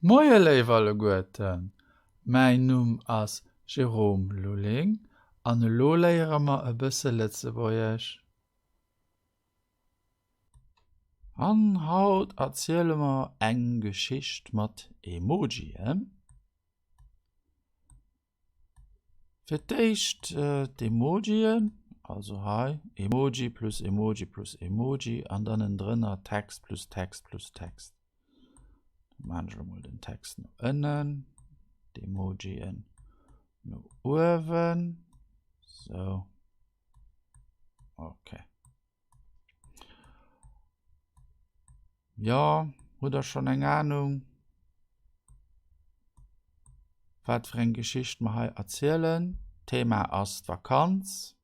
Moie léif alleguerten, mäin Numm ass Jérôme Lulling an elo léiere mer e bësse Lëtzebuergesch. An haut erziele mer eng Geschicht mat Emojien. Fir d'éischt d'Emojien, also hei Emoji plus Emoji plus Emoji an dann en drënner Text plus Text plus Text. Da maan ech elo mol den Text no ënnen, d'Emojien no uewen, sou, ok. Jo, hutt der schonn eng Anung, wat fir eng Geschicht mer hei erzielen? D'Thema ass d'Vakanz.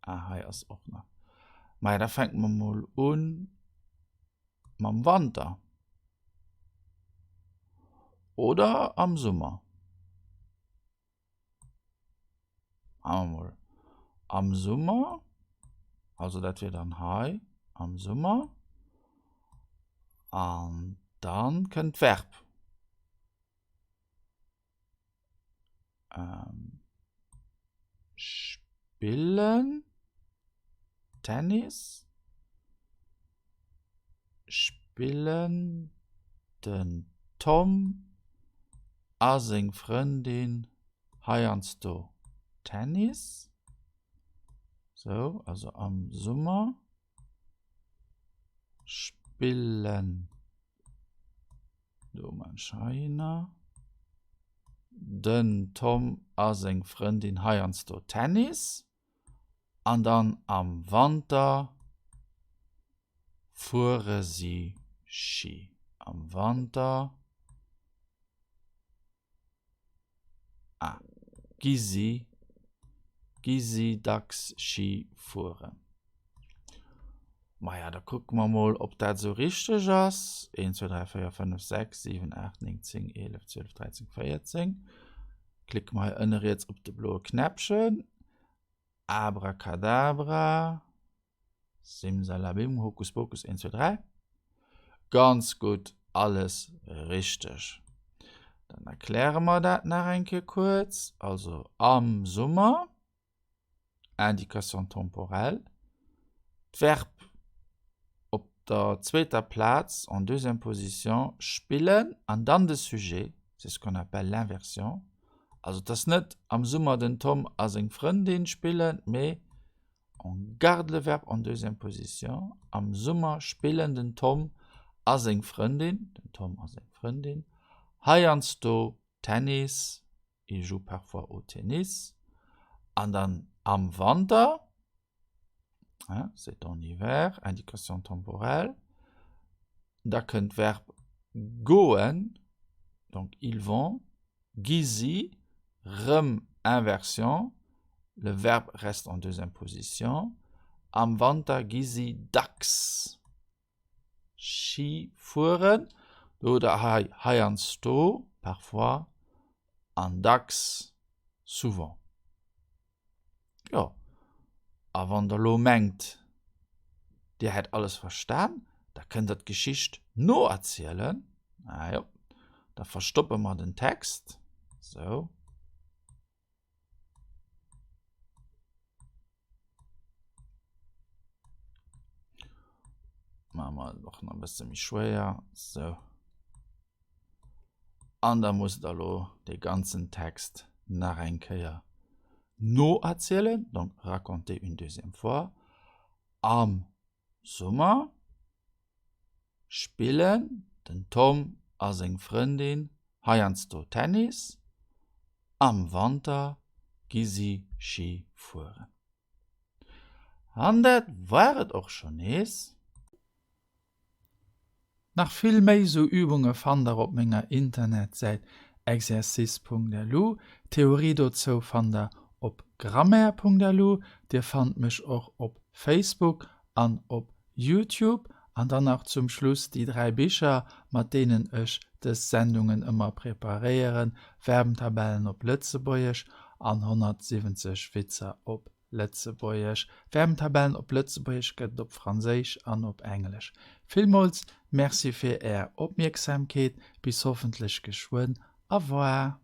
Ah, hei ass och nach. Maja, da fänke mer mol un mam Wanter. Oder am Summer. Amol am Summer, also dat wier dann hei am Summer, an dann kënnt d'Verb. Ähm, spillen, Tennis, spillen den Tom a seng Frëndin heiansdo Tennis. Sou, also am Summer spillen do man ech heihinner den Tom a seng Frëndin heiansdo Tennis. An dann am Wanter fuere si Schi. Am Wanter ah, gi si gi si dacks Schi fueren. Maja, da kucke mer mol, ob dat esou richteg ass. 1, 2, 3, 4, 5, 6, 7, 8, 9, 10, 11, 12, 13, 14. Klicke mer hei ënne riets op de bloe Knäppchen. Abracadabra, Simsalabim, Hokuspokus, 1, 2, 3. Ganz gutt, alles richteg. Dann erkläre mer dat nach eng Kéier kuerz. Also am Summer, Indication temporelle, d'Verb op der zweeter Plaz, en deuxième position, spillen an dann de Sujet, c'est ce qu'on appelle l'inversion. Also et ass net am Summer den Tom a seng Frëndin spillen, mee on garde le verbe en deuxième position, am Summer spillen den Tom a seng Frëndin, den Tom a seng Frëndin, heiansdo Tennis, ils jouent parfois au tennis, an dann am Wanter, c'est en hiver, indication temporelle, da kënnt d'Verb goen, donc ils vont, gi si, rëm Inversion, le verbe reste en deuxième position, am Wanter gi si dacks Schi fueren, oder hei heiansdo, parfois, an dacks, souvent. Jo, a wann der lo mengt, dir hätt alles verstan, da kënnt der d'Geschicht noerzielen. Ah jo, da verstoppe mer den Text. Sou. Maache mer et och nach e bësse méi schwéier. Sou. An da musst der elo dee ganzen Text nach eng Kéier noerzielen, donc raconter une deuxième fois. Am Summer spillen den Tom a seng Frëndin heiansdo Tennis, am Wanter gi si Schi fueren. An dat war et och schonn nees. Nach vill méi sou Übunge fannt der op menger Internetsäit exercice.lu. D'Theorie dozou fannt der op grammaire.lu. Dir fannt mech och op Facebook an op Youtube. An dann nach zum Schluss déi 3 Bicher, mat deenen ech dës Sendungen ëmmer preparéieren, Verbentabellen op Lëtzebuergesch an 170 Witzer op. Lëtzebuergesch. Verbentabellen op Lëtzebuergesch gëtt et op Franséisch an op Englesch. Villmools Merci fir Är Opmierksamkeet. Bis hoffentlech geschwënn. Au revoir.